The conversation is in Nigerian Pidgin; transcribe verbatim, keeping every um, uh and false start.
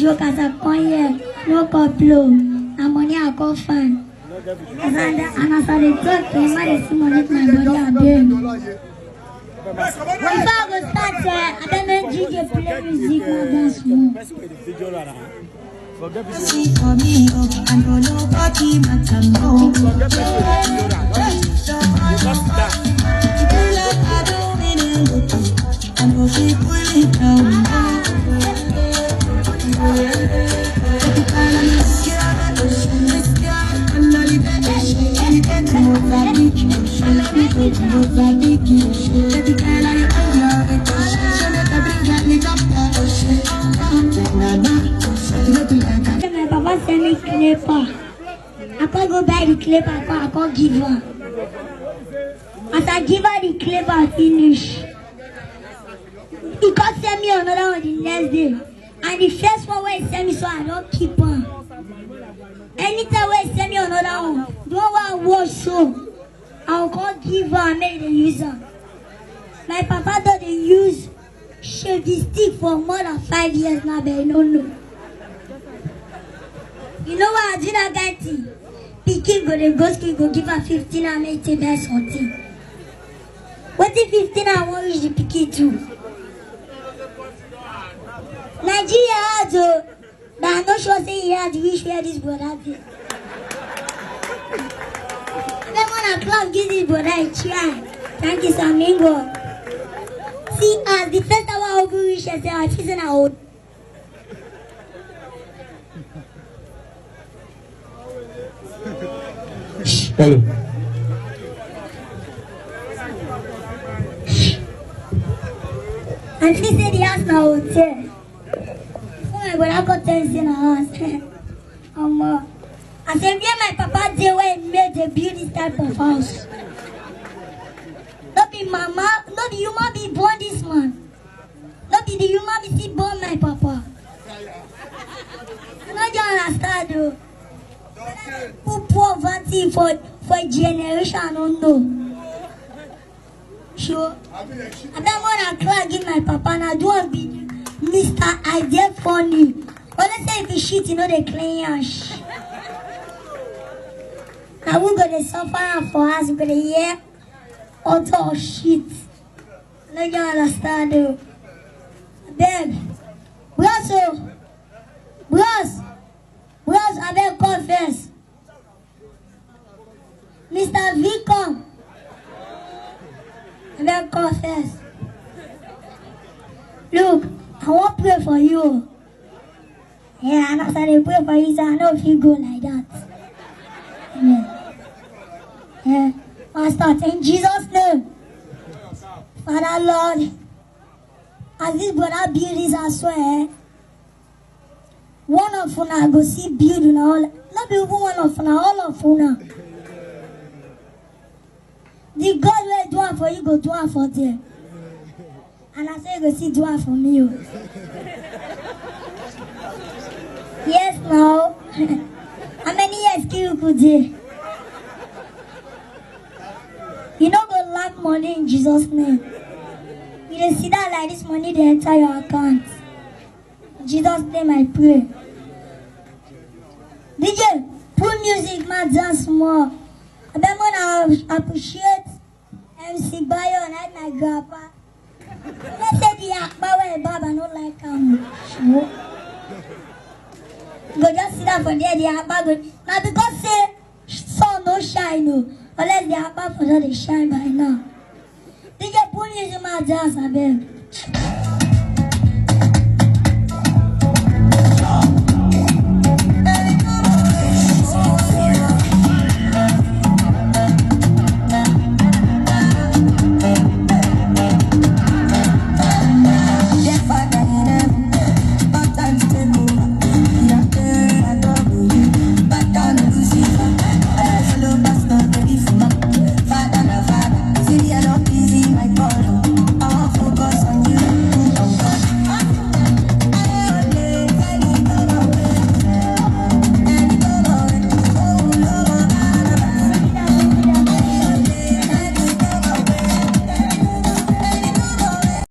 Joke as I come here, no call blow. Na money I call fan. As I, and as I dey talk, eh, man dey see money for my body, abeg. Before I go start, eh, I don't know D J play music, no dance more. Forget people. See for me, oh, I know nobody matter, no. Forget people. You must start. If you like, I don't mean it. I know she pull it down. My papa send me clipper. I can't go buy the clipper, I can't, I can't give her. As I give her the clipper, finish. He come send me another one the next day. And the first one wey he send me, so I don't keep on. Anytime wey he send me another one, the one wey I wash so, I will come give her and make dem use am. My papa don dey use shave the stick for more than five years now, but I no know. You know what I do that kind thing? Pikin go dey go school, go give her fifteen and make take buy something. Wetin fifteen and wan reach the pikin too? Nigeria hard o, but I no sure say e hard reach where this brother dey. Make una clap give this brother a try. Thank you, Samingo. See, as the first hour open reach, I say, I think say na old. Hello. Auntie say the house na hotel. Oh my God, I go tell you say na house. Omo, I say where my papa dey when he made dey build this type of house. No be mama, no be human being born this man. No be the human being still born my papa. I no dey understand o. Who poverty for for generation I no know. Sure. Abeg, when I cry give my papa, na do am be Mister I dey funny. Only say if you shit, you no dey clean yash. Na we go dey suffer am for house, we go dey hear auto shit. I no dey understand o. Abeg, bros o, bros, bros, abeg come first. Mister V, come. Abeg come first. Look, I wan pray for you o. Yeah, and as I dey pray for you, sir, I no fit go like that. Yeah. Yeah. Pastor, in Jesus' name. Father Lord, as this brother build this house so, eh, one of una go see build una all. No be even one of una, all of una. The God wey do am for you go do am for there. And I say you go see do am for me o. Yes now. How many years kill you go dey? You no go lack money in Jesus' name. You dey see that like this money dey enter your account. In Jesus' name I pray. D J, put music, man, dance more. Abeg, man, I appreciate M C Bayo and my grandpa. They say the akpa wey baba no like am. Sure. Go just sit down for there, the akpa go. Na because say sun no shine o. Unless the akpa for don dey shine by now. D J, put music, man, dance, abeg.